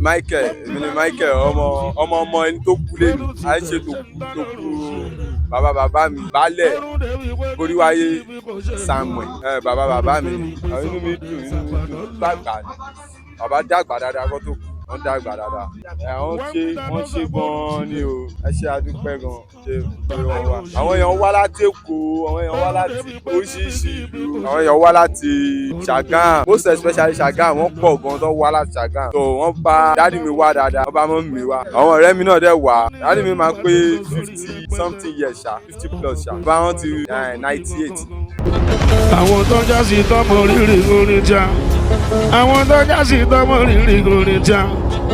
Michael, èmi ni Michael, ọmọ ọmọ ọmọ ẹni tó kú lẹ́nu. À ń ṣe tó kú tó kú bàbá bàbá mi, Baálẹ̀ Boríwáyé Samuel, bàbá bàbá mi ni. Inú mi dùn, inú mi dùn. Dàgbà ni bàbá, dàgbà dáadáa kó tó kú, wọ́n dàgbà dáadáa. Wọ́n ṣe, wọ́n ṣe gan-an ni o. Ẹ ṣe, àdúpẹ́ gan-an ṣe pé wọ́n wá. Àwọn èèyàn wá láti Èkó, àwọn èèyàn wá láti oríṣiríṣi ìlú, àwọn èèyàn wá láti Ṣàgámù, most especially Ṣàgámù. Wọ́n pọ̀ gan tó wá láti Ṣàgámù. So wọ́n bá daddy mi wá dáadáa, wọ́n bá mummy mi wá, àwọn ọ̀rẹ́ mi náà dẹ̀ wá. Daddy mi máa pé 50 something years ṣá, 50 plus ṣá, bá wọn ti 98. Àwọn tó já sí tọmọ rírì orin tíá, àwọn tó já sí tọmọ rírì orin tíá,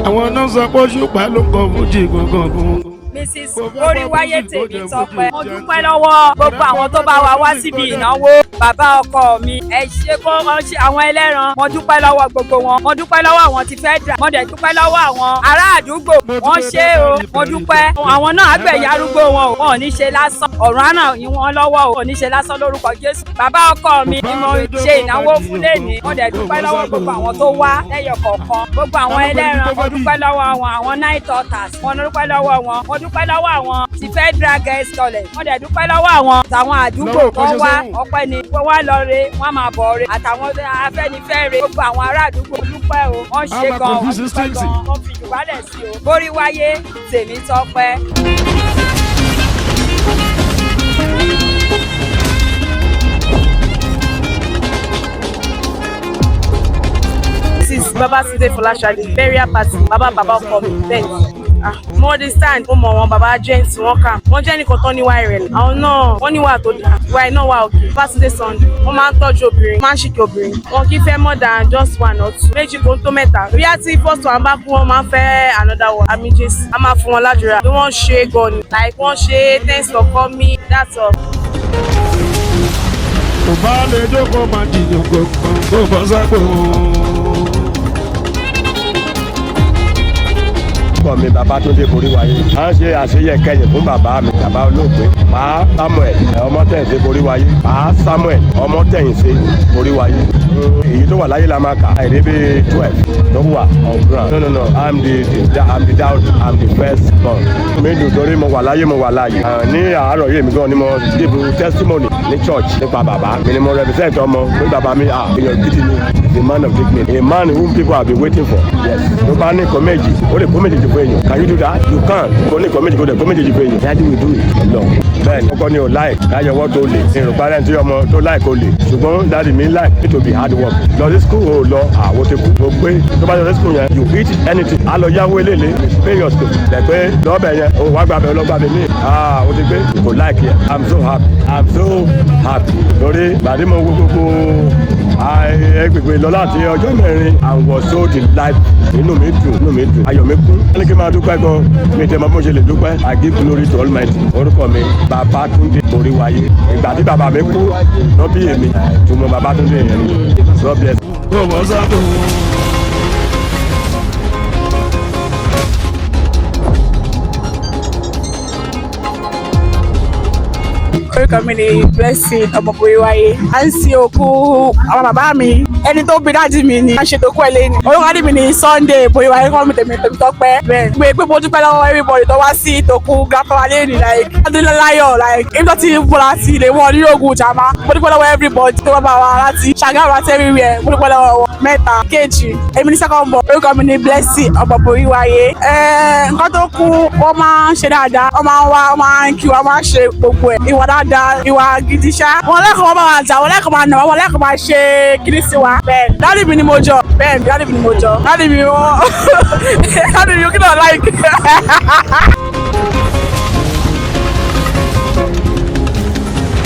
àwọn náà sọ pé Òṣùpá ló ń kọ fújì gangan. Mrs Oríwáyé Tèmítọ́pẹ́. Mo dúpẹ́ lọ́wọ́ gbogbo àwọn tó bá wa wá síbi ìnáwó bàbá ọkọ mi. Ẹ ṣe kó wọ́n ṣe àwọn ẹlẹ́ran. Mo dúpẹ́ lọ́wọ́ gbogbo wọn. Mo dúpẹ́ lọ́wọ́ àwọn tí fẹ́ dà. Mo dẹ̀ dúpẹ́ lọ́wọ́ àwọn ará àdúgbò. Wọ́n ṣe o, mo dúpẹ́. Àwọn náà àgbẹ̀yà arúgbó wọn o, wọn ò ní ṣe lásán. Ọ̀run á ràn yín wọn lọ́wọ́ o, ò ní ṣe lásán lórúkọ Jésù. Bàbá ọkọ mi ni mo ṣe ìnáwó fún lẹ́ni. Mo dẹ̀ dúpẹ́ lọ́wọ́ gbogbo àwọn tó wá lẹ́yọ kọ̀ọ̀kan, gbogbo àwọn ẹlẹ́ran. Mo dúpẹ́ lọ́wọ́ wọn. Àwọn night altars, mo dúpẹ́ lọ́wọ́ wọn. Mo dúpẹ́ lọ́wọ́ àwọn ti Federal Girls College. Mo dẹ̀ dúpẹ́ lọ́wọ́ àwọn tàwọn àdúgbò tó wá. Ọpẹ́ ni pé wọ́n lọ re, wọ́n máa bọ̀ re, àtàwọn Afẹ́nifẹ́re, gbogbo àwọn ará àdúgbò, dúpẹ́ o. Wọ́n ṣe gan, wọ́n dúpẹ́ gan, wọ́n fi ìwálẹ̀ sí o. Bóríwáyé Tèmítọ́pẹ́. This is Babatunde Folashade, burial party bàbá bàbá ọkọ mi. Bẹ́ẹ̀ ah, mo understand, mo mọ̀ wọn. Bàbá gent, wọn kà wọ́n jẹ́ nìkan tán níwá ìrẹ̀lẹ̀. Àwọn náà wọ́n níwà tó dáa, ìwà iná wà òkè. Babatunde Sunday, wọ́n máa ń tọ́jú obìnrin, máa ń ṣìkẹ́ obìnrin. Wọn kì í fẹ́ more than just one or two, méjì kò ń tó mẹ́ta. Bóyá tí first one bá kú, wọ́n máa ń fẹ́ another one. Àmì Jésù a máa fún wọn ládùúrà bí wọ́n ṣe gan ni, like wọ́n ṣe. Thanks for coming, that's all. Kò bá lè jókòó, máa jìyàn gbọ̀ngàn kó bọ́ sápò. Orúkọ mi, Babátúndé Boríwáyé. À ń ṣe àṣeyẹ kẹyìn fún bàbá mi, bàbá olóògbé Pa Samuel Ọmọtẹ̀yìnsé Boríwáyé, Pa Samuel Ọmọtẹ̀yìnsé Boríwáyé. Èyí tó wà láyé la máa kà, àìrí bíi 12 tó wà on ground. No, no, no, I'm the doubt, I'm the first born. Mi dùn torí mo wà láyé, mo wà láàyè. Ní àárọ̀ yìí, èmi gan ni mo give testimony ní church nípa bàbá mi, ni mo represent ọmọ pé bàbá mi, ah, èèyàn gidi ni, a man of dignity, a man whom people have been waiting for. Yes, tó bá ní nǹkan méjì, ó lè kó méjèèjì fún èèyàn. Can you do that? You can. Kó ní nǹkan méjì, kó lè kó méjèèjì fún èèyàn. Daddy will do it lọ. Bẹ́ẹ̀ ni, ọkọ ni ò like káyọ̀wọ́ tó lè ìrùn parent tí ọmọ tó like ó lè, ṣùgbọ́n daddy mi like it to be hard work. Lọ sí school, ó lọ àwọn ti kú mo gbé. Tó bá lọ sí school yẹn, you eat anything, á lọ yáwó eléle, pay your school lẹ pé lọ́bẹ̀ yẹn, ó wá gbàbẹ̀, lọ gbàbẹ̀ mí, ah, ó ti gbé kò like yẹn. I'm so happy, I'm so happy lórí gbàdí mo wo gbogbo agbègbè lọ láti ọjọ́ 4. I was so delighted. Inú mi dùn, inú mi dùn, ayọ̀ mi kún. Wọ́n ní kí n máa dúpẹ́ gan, mi tẹ́ mọ bó ṣe lè dúpẹ́. I give glory to Almighty. Orúkọ mi, Babátúndé Oríwáyé. Ìgbà tí bàbá mi kú lọ bí èmi túmọ̀ Babátúndé yẹn ni. God bless. Kó bọ́ sápò. Orúkọ mi ni Blessing Ọmọbóríwáyé. À ń sin òkú àwọn bàbá mi, ẹni tó bí daddy mi ni à ń ṣe tó kú ẹ lẹ́nu. Orúkọ daddy mi ni Sunday Bóríwáyé, kọ́ mi tèmi Tèmítọ́pẹ́. Bẹ́ẹ̀ pé pé mo dúpẹ́ lọ́wọ́ everybody tó wá sí ìtòkú grandpa wa lẹ́nu, like adúláyọ̀, like ibi tó ti bọ̀ láti ilé wọn ní ogun jama. Mo dúpẹ́ lọ́wọ́ everybody tó wá bá wa láti Ṣàgámù, láti everywhere. Mo dúpẹ́ lọ́wọ́ wọn. Mẹ́ta kejì, èmi ní second born. Orúkọ mi ni Blessing Ọmọbóríwáyé. Nǹkan tó kú, wọ́n máa ń ṣe dáadáa, wọ́n máa ń wá, wọ́n máa ń kí wa, wọ́n máa ń ṣe gbogbo ẹ̀, ìwà dáadáa, ìwà gidi ṣá. Wọn lẹ́kọ̀ọ́, wọn bá wa jà, wọn lẹ́kọ̀ọ́ máa nà wọ́n, lẹ́kọ̀ọ́ máa ṣe kíní sí wa. Bẹ́ẹ̀ daddy mi ni mo jọ, bẹ́ẹ̀ daddy mi ni mo jọ. Daddy mi wọ́n, daddy mi kí ló like.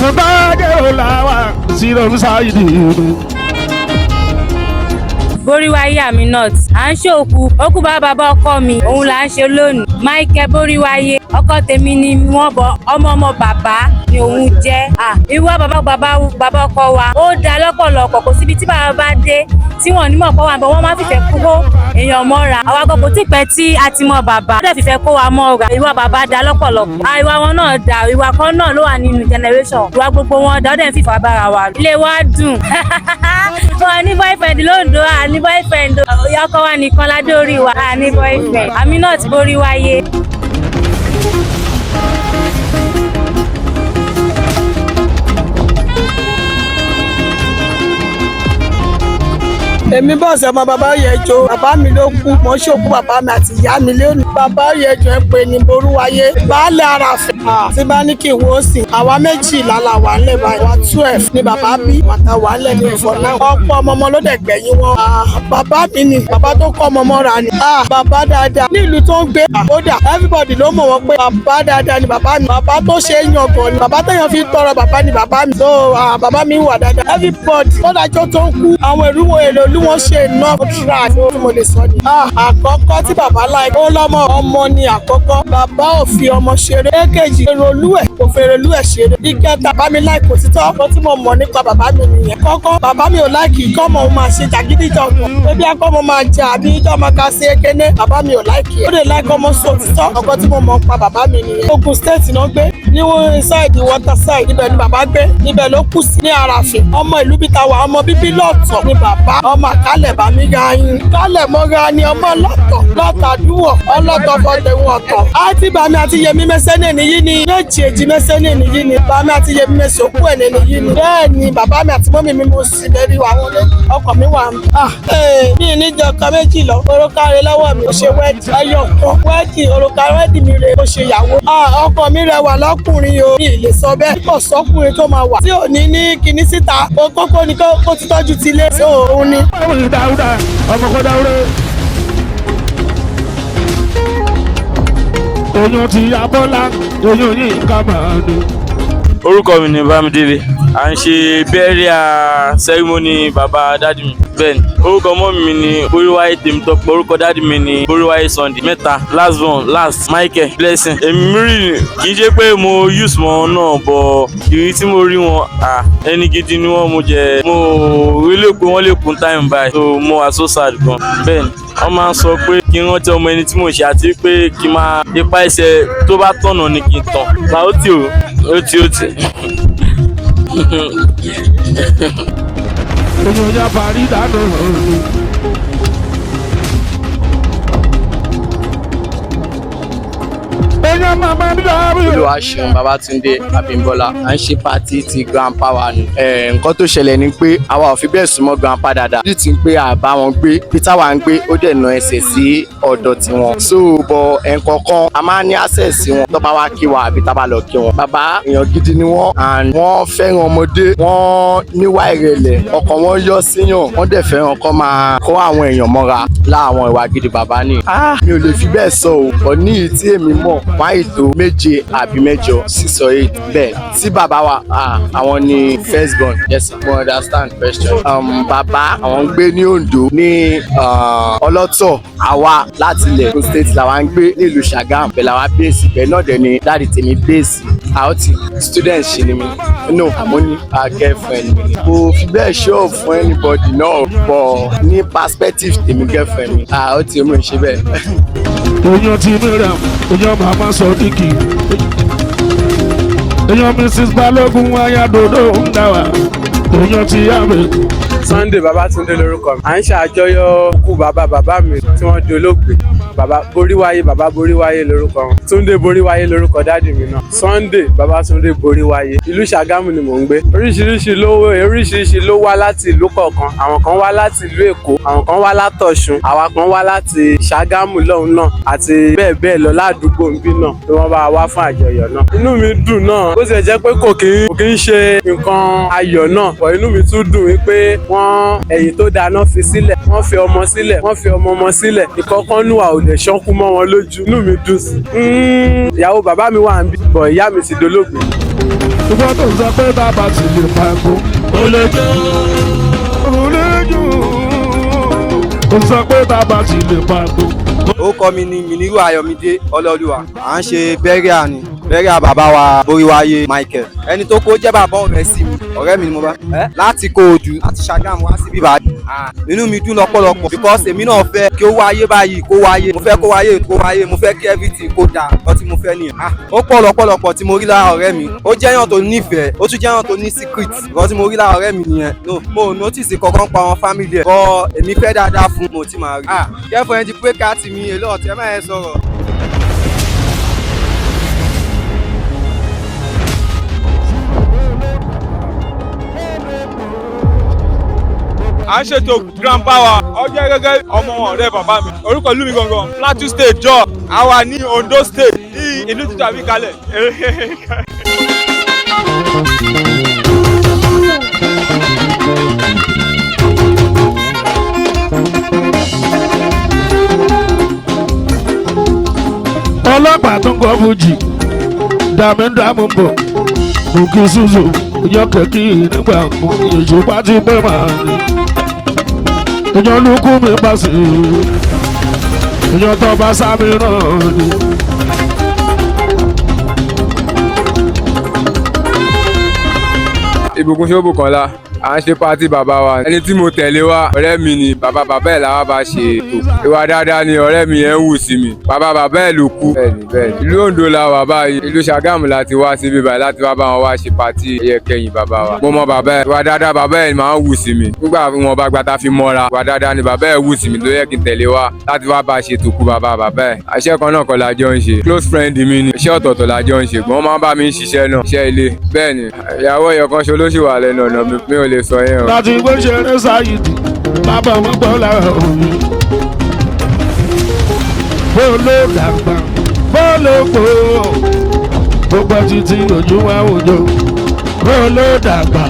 Mo bá dé o làwà zero ṣáìdì. Boríwáyé Aminat. À ń ṣòkú òkú bá bàbá ọkọ mi, òun là ń ṣe lónìí. Michael Boríwáyé, ọkọ tèmi ni wọ́n bọ, ọmọ ọmọ bàbá ni òun jẹ́. Ìwọ bàbá bàbá bàbá ọkọ wa, ó dá lọ́pọ̀lọpọ̀. Kò síbi tí bàbá bá dé tí Tí wọ́n ní mọ̀ pọ̀ wà, bọ̀ wọ́n máa ń fìfẹ́ kó èèyàn mọ́ra. Àwa gan kò tí pẹ́ tí a ti mọ bàbá. Wọ́n dẹ̀ fìfẹ́ kó wa mọ́ra. Ìwà bàbá da lọ́pọ̀lọpọ̀. Ìwà wọn náà da. Ìwà kan náà ló wà nínú generation. Ìwà gbogbo wọn da, ó dẹ̀ ń fìfẹ́ bára wa. Ilé wa dùn. Wọn ní boyfriend lóńdó, à ní boyfriend. Ọkọ wa nìkan ládé orí wa, à ní boyfriend. Aminat Boríwáyé. Èmi bọ́ọ̀sì ọmọ bàbá Oyèjọ. Bàbá mi ló kú, mò ń ṣòkú bàbá mi àti ìyá mi lónìí. Bàbá Oyèjọ ń pè ní Borúwayé, baálé Arafẹ́. Tí bá ní kí n wo sí, àwa 12 la wà ńlẹ̀ báyìí. Àwa 12 ni bàbá bí, wàtá wà ńlẹ̀ ní ìfọ̀ náà. Ọ̀pọ̀ ọmọ ọmọ ló dẹ̀ gbẹ̀yìn wọn. Bàbá mi ni bàbá tó kọ́ ọmọ mọ́ra ni. Bàbá dáadáa ní ìlú tó ń gbé. Kódà everybody ló mọ̀ wọ́n pé bàbá dáadáa ni bàbá mi. Bàbá tó ṣe é yangàn ni. Bàbá téèyàn fi ń tọrọ bàbá ni bàbá mi. So bàbá mi wà dáadáa. Everybody lọ́dàjọ́ tó ń kú, àwọn èrú wo èrò ìlú wọn ṣe iná tra tí mo lè sọ ni. Àkọ́kọ́ tí bàbá láì ó lọ́mọ ọmọ ni àkọ́kọ́. Bàbá ò fi ọmọ ṣeré. Èkejì, èrò olú ẹ̀ kò fèrè olú ẹ̀ ṣeré. Ìkẹta, bàbá mi láì kò títọ́. Mo tí mo mọ̀ nípa bàbá mi nìyẹn. Kọ́kọ́ bàbá mi ò láìkì kọ́mọ òun máa ṣe jàgídíjàgan. Ebi akọ́mọ máa jà àbí ìjọ máa ka sí ekene. Bàbá mi ò láìkì ẹ̀. Ó lè láìkọ́ ọmọ sọ òtítọ́. Ọkọ tí mo mọ̀ nípa bàbá mi nìyẹn. Ogun State náà gbé ní side water side, ibẹ̀ ni bàbá gbé, ibẹ̀ ló kù sí ní Àràfin. Ọmọ ìlú bíi ta wà, ọmọ bíbí lọ́tọ̀ ni bàbá. Ọmọ àkálẹ̀ bàmí ga yín kálẹ̀ mọ́ra ni ọmọ lọ́tọ̀ lọ́tàdúwọ̀ ọlọ́tọ̀ fọ́tẹ̀wọ̀n ọ̀tọ̀. Àti bàmí àti Yẹmí mẹsẹ́nì nìyí ni méjì èjì mẹsẹ́nì nìyí ni bàmí àti Yẹmí mẹsọ̀kú ẹ̀ nìyí ni. Bẹ́ẹ̀ ni bàbá mi àti mọ́mì mi mo sì bẹ́ẹ̀ rí àwọn olè ọkọ̀ mi wà. Mi níjọ kan méjì lọ, òrùka rẹ lọ́wọ́ mi, ó ṣe wẹ́ẹ̀dì ẹyọ kan wẹ́ẹ̀dì, òrùka wẹ́ẹ̀dì mi rè, ó ṣe ìyàwó. Ọkọ mi rẹwà lọ́kùnrin o, mi ì lè sọ bẹ́ẹ̀. Kò sọ́kùnrin tó máa wà tí ò ní ní kinní síta, kókó ni kó ti tọ́jú ti ilé. So òun ni. Dáúdà ọmọ kó dáúdà. Oyún ti ya Bọ́lá, oyún yìí ká máa dùn. Orúkọ mi ni Bámidélé. À ń ṣe burial ceremony bàbá daddy mi. Bẹ́ẹ̀ni, orúkọ ọmọ mi ni Boríwáyé Tèmítọ́pẹ́, orúkọ daddy mi ni Boríwáyé Sunday. Mẹ́ta, last born, last, Michael Blessing. Èmi rí, kì í ṣe pé mo use wọn náà, but ìrírí tí mo rí wọn, ẹni gidi ni wọ́n. Mo jẹ mo rí lè pé wọ́n lè kún time by, so mo wà so sad gan. Bẹ́ẹ̀ni, wọ́n máa ń sọ pé kí n rántí ọmọ ẹni tí mo ṣe, àti pé kí n máa ipa ẹsẹ̀ tó bá tọ̀nà ni kí n tàn. Là ó tì ó, ó tì ó tì. Oyún ya parí dáná. Oyún màmá mi dábì. Olúwaṣeun Babátúndé Abímbọ́lá. À ń ṣe party ti grandpa wa ni. Nǹkan tó ṣẹlẹ̀ ni pé àwa ò fi bẹ́ẹ̀ súnmọ́ grandpa dáadáa. Bí ti ń pé àbá wọn gbé, Peter wa ń gbé, ó dẹ̀ na ẹsẹ̀ sí ọ̀dọ̀ tiwọn. So bọ̀ ẹ̀ǹkọ̀kan a máa ní access sí wọn tó bá wá kí wa àbí tá bá lọ kí wọn. Bàbá, èèyàn gidi ni wọ́n and wọ́n fẹ́ràn ọmọdé, wọ́n níwà ìrẹ̀lẹ̀, ọkàn wọn yọ síyàn, wọ́n dẹ̀ fẹ́ràn kọ́ máa kó àwọn èèyàn mọ́ra láwọn ìwà gidi bàbá ni. Mi ò lè fi bẹ́ẹ̀ sọ o, but ní ìyí tí èmi mọ̀, wọ́n á tó méje àbí mẹ́jọ, 6 or 8 bẹ́ẹ̀. Tí bàbá wa, àwọn ni first born. Yes, mo understand question. Bàbá àwọn ń gbé ní Ondo ní Ọlọ́tọ̀. Àwa láti ilẹ̀ Ogun State làwa ń gbé nílùú Ṣàgámù, bẹ́ẹ̀ làwa base, bẹ́ẹ̀ náà dẹ̀ ni daddy tèmi base. Àwọtí student ṣì ni mi. No, mo ní girlfriend mi. Kò fi bẹ́ẹ̀ show fún anybody náà, but ní perspective tèmi, girlfriend mi. Ó ti mú ìṣe bẹ́ẹ̀. Oyún ti Miriam, oyún màmá Sọdíkì. Oyún Mrs Balógun Ayadodo ń dá wa. Oyún ti Yàwé. Sunday Babatunde lorúkọ mi. À ń ṣàjọyọ̀ ikú bàbá bàbá mi tí wọ́n di olóògbé. Bàbá Boríwáyé, bàbá Boríwáyé lorúkọ wọn. Túndé Boríwáyé lorúkọ daddy mi náà. Sunday Babatunde Boríwáyé. Ìlú Ṣàgámù ni mò ń gbé. Oríṣiríṣi ló wá láti ìlú kọ̀ọ̀kan. Àwọn kan wá láti ìlú Èkó, àwọn kan wá látọ̀ṣun, àwa kan wá láti Ṣàgámù lọ́hùn náà àti bẹ́ẹ̀ bẹ́ẹ̀ lọ ládùúgbò nbí náà tí wọ́n bá wá fún àjọyọ̀ náà. Inú mi dùn náà. Bó tilẹ̀ jẹ́ pé kò kí ń ṣe nǹkan ayọ̀ náà. But inú mi tún dùn wípé wọ́n ẹ̀yìn tó dáná fi sílẹ̀, wọ́n fi ọmọ sílẹ̀, wọ́n fi ọmọ ọmọ sílẹ̀. Ìkọ̀ọ̀kan nù wà ò lè ṣánkú mọ́ wọn lójú. Inú mi dùn sí. Ìyàwó bàbá mi wà ń bí, but ìyá mi ti dolóògbé. Ìwọ tó ń sọ pé bàbá ti lè pàgọ́. Ó lè jẹ́. Ó lè jù. Ó sọ pé bàbá ti lè pàgọ́. Orúkọ mi ni Miniru Ayọ̀mídé Ọlọ́ọ̀lùwà. À ń ṣe burial ni, burial bàbá wa Boríwáyé Michael. Ẹni tó kó jẹ́ bàbá ọ̀rẹ́ sí mi, ọ̀rẹ́ mi ni mo bá láti Kóòdù, láti Ṣàgámù wá síbí báyìí. Inú mi dùn lọ́pọ̀lọpọ̀ because èmi náà fẹ́ kí ó wáyé báyìí, kó wáyé. Mo fẹ́ kó wáyé, kó wáyé. Mo fẹ́ kí everything kó dáa. Nǹkan tí mo fẹ́ nìyẹn. Ó pọ̀ lọ́pọ̀lọpọ̀ tí mo rí lára ọ̀rẹ́ mi. Ó jẹ́yàn tó nífẹ̀ẹ́, ó tún jẹ́yàn tó ní secret. Nǹkan tí mo rí lára ọ̀rẹ́ mi nìyẹn. No, mo ò notice kankan pa àwọn family ẹ̀. But èmi fẹ́ dáadáa fún mo ti máa rí. Girlfriend ti break heart mi a lot, ẹ má yẹn sọ̀rọ̀. À ń ṣètò grandpa wa, ọjọ́ gẹ́gẹ́ ọmọ ọ̀rẹ́ bàbá mi. Orúkọ ìlú mi gangan, Plateau State jọ. A wà ní Ondo State ní ìlú tuntun àbí kalẹ̀. Ọlọ́pàá tó ń kọ́ fújì dàmídàmú bọ̀ òkè ṣùṣù yọkẹ̀kí nígbà ìṣùpá ti pẹ́ máa ní. Ìjọ lukú mi bá sí ìjọ tó bá sámi náà ni. Ìbùkún Ṣóbùkọ́lá. À ń ṣe party bàbá wa. Ẹni tí mo tẹ̀lé wa, ọ̀rẹ́ mi ni. Bàbá bàbá ẹ̀ làwa bá ṣe ètò. Ìwà dáadáa ni ọ̀rẹ́ mi yẹn ń wù sí mi. Bàbá bàbá ẹ̀ ló kú. Bẹ́ẹ̀ni, bẹ́ẹ̀ni. Ìlú Oǹdó la wà báyìí. Ìlú Ṣàgámù la ti wá síbí báyìí láti wá bá wọn wá ṣe party ẹ̀yẹ kẹyìn bàbá wa. Mo mọ bàbá ẹ̀. Ìwà dáadáa bàbá ẹ̀ máa ń wù sí mi. Nígbà wọn bá gba ta fi mọ́ra, ìwà dáadáa ni bàbá ẹ̀ wù sí mi tó yẹ kí n tẹ̀lé wa láti wá bá ṣe tòkú bàbá bàbá ẹ̀. Iṣẹ́ kan náà kọ́ la jọ ń ṣe. Close friend mi ni. Iṣẹ́ ọ̀tọ̀ọ̀tọ̀ la jọ ń ṣe. Wọ́n máa ń bá mi ṣiṣẹ́ náà. Iṣẹ́ ilé. Bẹ́ẹ̀ni, ìyàwó ẹyọ kan ṣo ló ṣì wà lẹ́nu ọ̀nà mi. Mi ò lè sọ yẹn o. Láti gbé ṣeré sáyidì bàbá mi gbọ́ lára òun. Bó ló dàgbà, bó ló pò ó, gbogbo títí ojú wa òjò. Bó ló dàgbà.